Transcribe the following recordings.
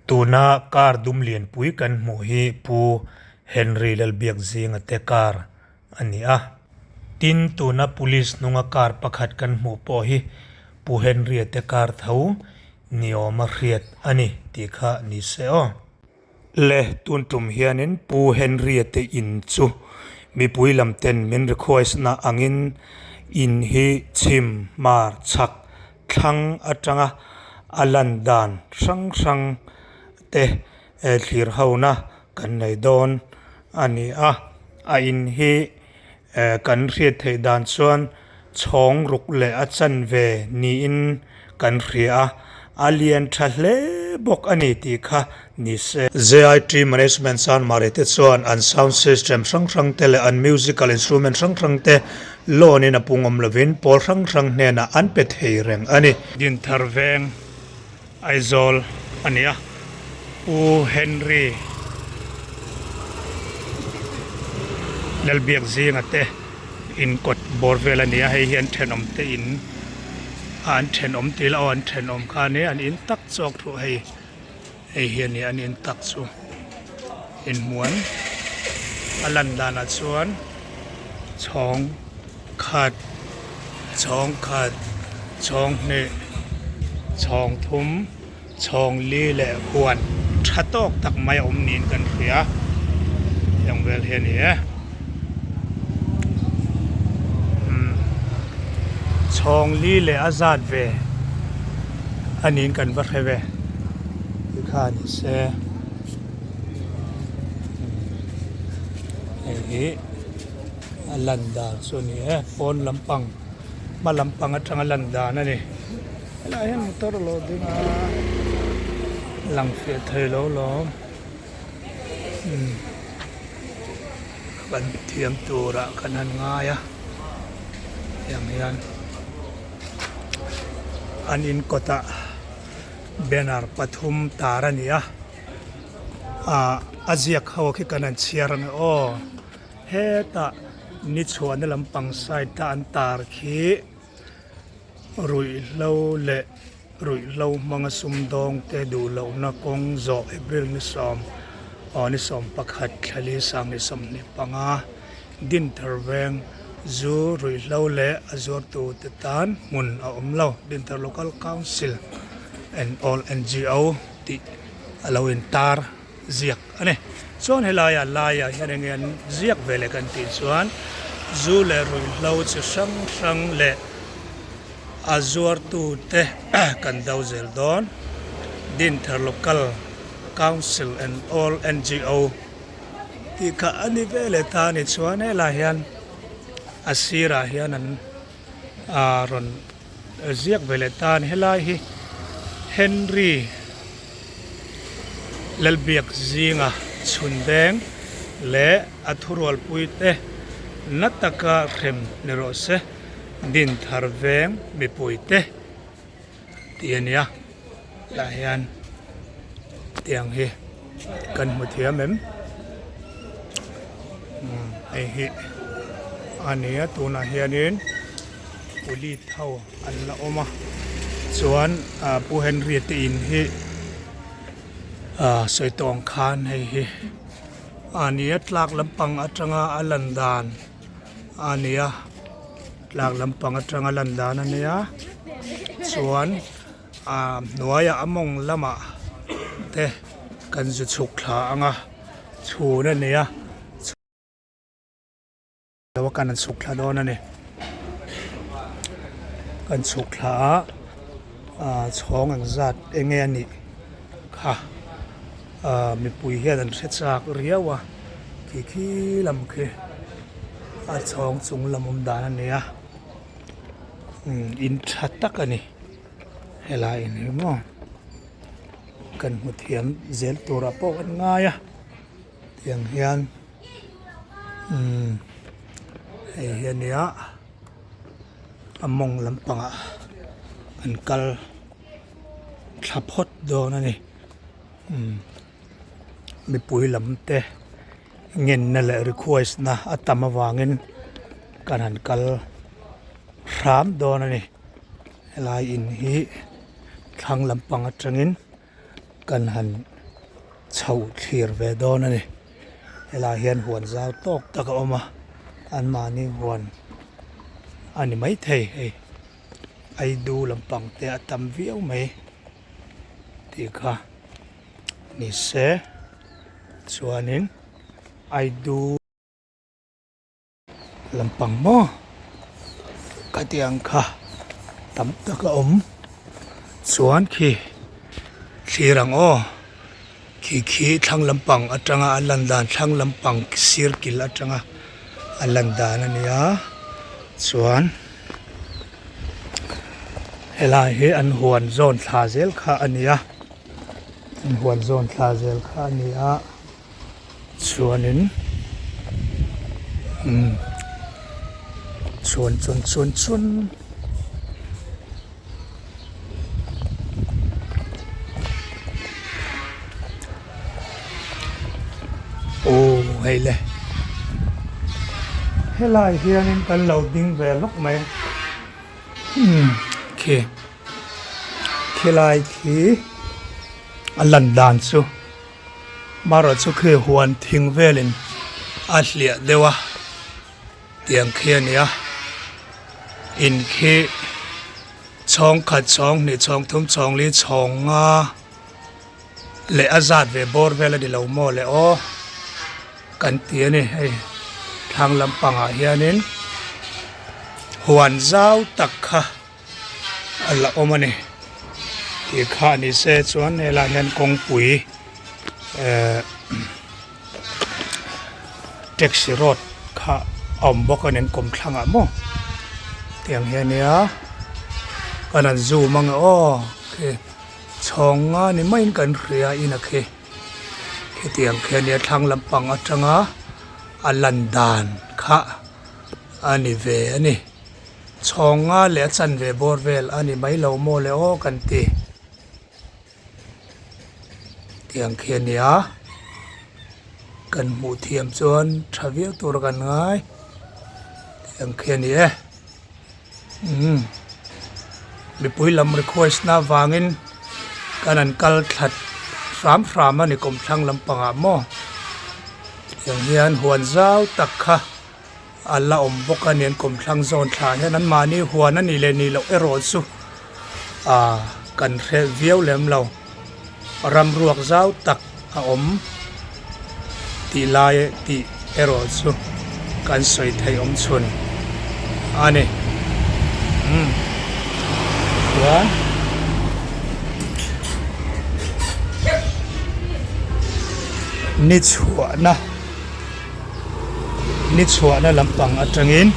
Tuna car dum lianpui kan hmuh hi Pu Henry Lalbiakzinga te car a ni a. Tin, tuna police hnunga car pakhat kan hmuh pawh hi Pu Henry-a te car tho ni awma hriat a ni tih kha ni se aw. Le, tun tum hianin Pu Henry-a te in chu mipui lam ten min request na angin in hi chhim, hmar, chhak, thlang atanga a lan dan hrang hrang te thlir hona kan nei dawn a ni a. A in hi kan hriat theih dan chuan chhawng ruk leh a chanve niin kan hria a, a lian tha hle bawk a ni tih kha ni se. JIT Management Sanmari te chuan an sound system hrang hrang te leh an musical instrument hrang hrang te loan in a pungawm lovin pawl hrang hrang hnenah an pe thei reng a ni. Dinthar veng Aizawl a ni a, Pu Henry Lalbiakzinga te in kawt bawr vel a ni a, hei hi an thenawm te in a an thenawm tih ila aw an thenawm kha a ni a, an in tak chawk thu hei hei hi a ni an in tak chu inhmuan a lan danah chuan chhawng khat chhawng khat chhawng hnih chhawng thum chhawng li leh huan tha tawk tak mai a awm niin kan hria heng vel hi a ni e umm chhawng li leh a zat ve a niin kan va hre ve tikha ni se hei hi a lan dan chu a ni e pawn lampang hma lampang atanga lan dan a ni helaiah hian motor a lo ding a lang fiah thei lo lawm umm kan thiam turah kan han ngai a tiang hian an in kawtah banner pathum tar a ni a ah a ziak ho khi kan han chhiar ang e aw hetah ni chhuahna lampang side a an tar khi ruihhlo leh ruihhlo hmanga sumdawng te duh lohna kawng zawh April ni sawm aw ni 11 thlali 25 Dinthar veng zu ruihhlo leh a zuartu te tan hmun a awm lo Dinthar Local Council and all N_G_O tih a lo intar ziak a ni. Chuan helaiah laiah hian enge an ziak ve leh kan tih chuan zu leh ruihhlo chi hrang hrang leh a zuartute kan do zel dawn. Dinthar Local Council and all N_G_O tih kha a ni ve leh ta a ni. Chuan helaiah hian a sirah hian an ah rawn ziak ve leh ta a ni. Helai hi Henry Lalbiak zinga chhun deng leh a thurualpui te na taka hrem ni rawh se Dinthar veng mipui te tih a ni a tah hian tiang hi kan hmu thiam em umm hei hi a ni a tunah hianin police ho an la awm a chuan ah pu Henry te in hi ah sawi tawng khan hei hi a ni a tlak lampang atanga a lan dan a ni a tlak lampang atanga lan dan a nia chuan ah hnuaiah a mawng lamah te kan zu chhuk thla ang a chhun a ni a. Lo a kan an chhuk thla dawn a ni kan chhuk thla a ah chhawng ang zat eng nge a nih kha ah mipui hian an hre chak riau a khi khi lam khi a chhawng chung lam awm dan a ni a umm in tha tak a ni helai in hi maw kan hmu thiam zel turah pawh kan ngai a tiang hian. Umm hei hi a nia a mawng lampangah an kal thla phawt dawn a ni umm mipui lam te ngenna leh request na a tam avangin kan han kal hram dawn a ni helai in hi thlang lampang atangin kan han. Chho thlir ve dawn a ni. Helaiah hian huan zau tawk tak a awm a, anmahni huan a ni maithei hei. Aidu lampang te a tam viau mai tih kha ni se chuanin Aidu. Lampang maw khatiang kha tam tak a awm chuan khi thlir ang aw khi khi thlang lampang atanga a lan dan thlang lampang sir kil atanga a lan dan a nia chuan helai hi an huan zawn thla zel kha a ni a an huan zawn thla zel kha a ni a. Chuanin umm chuan chuan chuan chuan aw hei le helai hianin kan lo ding ve lawk mai umm khi khilai khi a lan dan chu. Marawh chu khi huan thing velin a hliah deuh a tiang khi a ni a in khi chhawng khat chhawng hnih chhawng thum chhawng li chhawng nga leh a zat ve bawr vel a ni lo maw le aw kan ti a ni hei thlang lampangah hianin huan zau tak kha. A la awm a ni tih kha ni se chuan helaiah hian kawngpui ehh taxi road kha a awm bawk a ni an kawmthlang ah maw tiang hi a nia kan han zoom ang e aw khi chhawng nga ni maiin kan hria in a khi khitiang khi a nia thlang lampang atanga a lan dan kha a ni ve a ni. Chhawng nga leh a chanve bawr vel a ni mai lo maw le aw kan ti. Tiang khi a nia. Kan hmuh thiam chuan tha viau tur kan ngai. Tiang khi a ni e. Umm mipui lam request na vangin kan an kal thlat hram hram a ni kawmthlang lampangah maw. Tiang hian huan zau tak kha. A la awm bawk a ni an kawmthlang zawn thlah hian an mahni huan a nih leh nih loh erawh chu ah kan hre viau lem lo ram ruak zau tak a awm tih lai tih erawh chu kan sawi theih awm chhun a ni umm chuan. Ni chhuahna. Ni chhuahna lampang atangin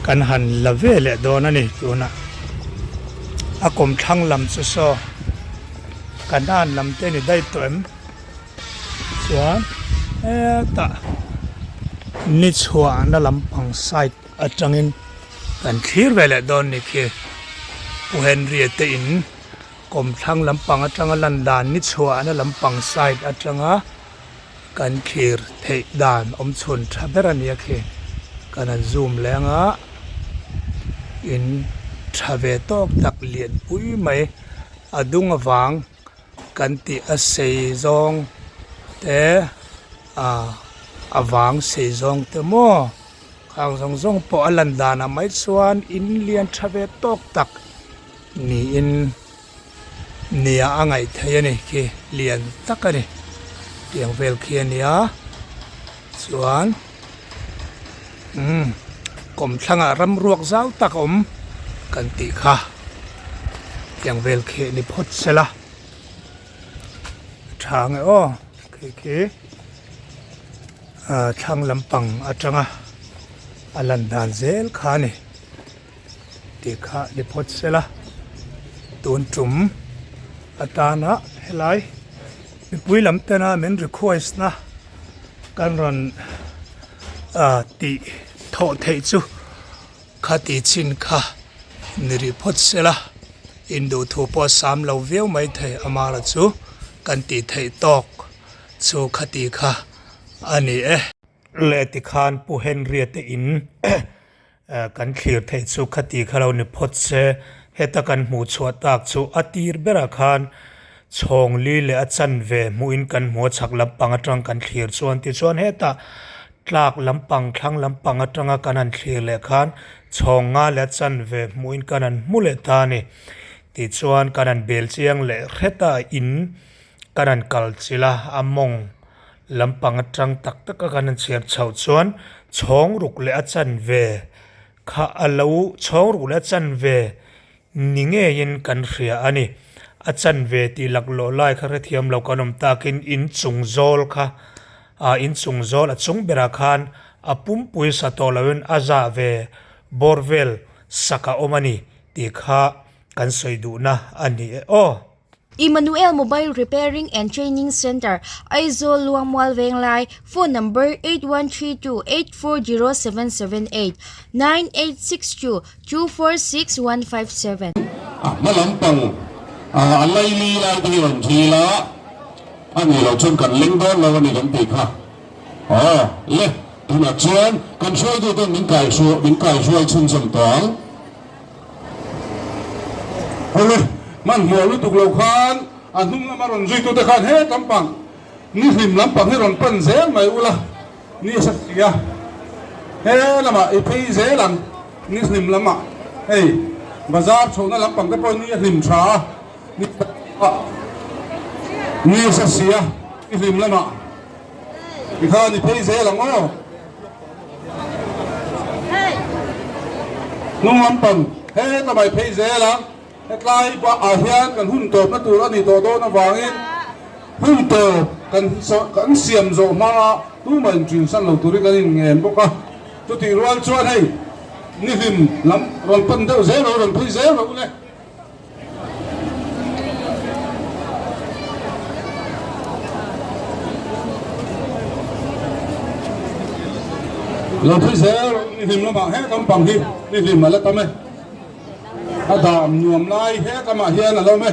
kan han la ve leh dawn a ni tunah a kawmthlang lam chu saw kanan lam te ni daih tawh em chuan hetah ni chhuahna lampang side atangin kan thlir ve leh dawn ni khi Pu Henry a te in kawmthlang lampang atanga lan dan ni chhuahna lampang side atanga. Kan thlir theih dan awm chhun tha ber a nia khi kan han zoom leh anga in tha ve tawk tak lian pui mai a dung avang kan tih a sei zawng te ah a vang sei zawng te maw khang zawng zawng pawh a lan danah mai chuan in lian tha ve tawk tak niin. Nia a ngaih theih a ni khi lian tak a ni tiang vel khi a nia chuan umm kawmthlangah ram ruak zau tak a awm kan tih kha tiang vel khi ni phawt sela a tha ang e aw khi khi ah thlang lampang atanga a lan dan zel kha a ni. Tih kha ni phawt sela tun tum atana helai mipui lam tena min request na kan rawn ah tih thawh theih chu kha ti chin kha ni rih phawt sela induhthu pawh a sam lo viau mai thei amara chu kan tih theih tawk chu khati kha a ni e. Leh tikhan Pu Henry-a te in Kan thlir theih chu khati kha lo ni phawt se, heta kan hmuh chhuah tak chu a tir berah khan Chhawng li leh a chanve hmuhin kan hmu a chhak lampang atang kan thlir chuan tichuan hetah tlak lampang thlang lampang atanga kan han thlir leh khan chhawng nga leh a chanve hmuhin kan han hmu leh ta a ni. Tichuan kan han bel chiang leh hret a in kan han kal chilh a a mawng lampang atang tak tak a kan han chhiar chhoh chuan chhawng ruk leh a chanve kha a lo chhawng ruk leh a chanve Ni ngeiin kan hria a ni. A chanve tih laklawh lai kha hrethiam lo kan awm takin inchung zawl kha ah inchung zawl a chung berah khan a pumpui sa tawh loin a zah ve bawr vel sak a awm a ni tih kha kan sawi duhna a ni e aw. Emmanuel Mobile Repairing and Training Centre, Aizawl Luangmual Venglai, Phone number 8132 840778, 9862 246157. A hma lampang a laili lai te hi rawn thil a, a nih loh chuan kan leng dawn lo a ni kan tih kha. Aw le, tunah chuan kan hruaitu ten min kaihruai min kaihruai chhunzawm tawh ang. Awle, hmanhmawh lutuk lo khan a hnung lama rawn zuitute khan he lampang nihlim lampang hi rawn pan zel mai ula ni a si a, he lamah i phei zel ang nihlim lamah hei bazar chhohna lampang te pawh ni a hlim tha a, ni ni a sa si a nihlim lamah tikhan i phei zel ang aw. Hnung lampang heta mai phei zel a, hetlai ah hian kan hun tawpna tur a ni tawh dawn avangin hun tawp kan kan siam zawh hma a tumah inṭinsan lo turin kan inngen bawk a. Chutih rual chuan hei nihlim lam rawn pan deuh zel rawh, rawn phei zel rawh u le. Lo phei zel ni hlim lamah he lampang hi ni hlim a la tam e. A dam nuam lai he lamah hian a lo awm e.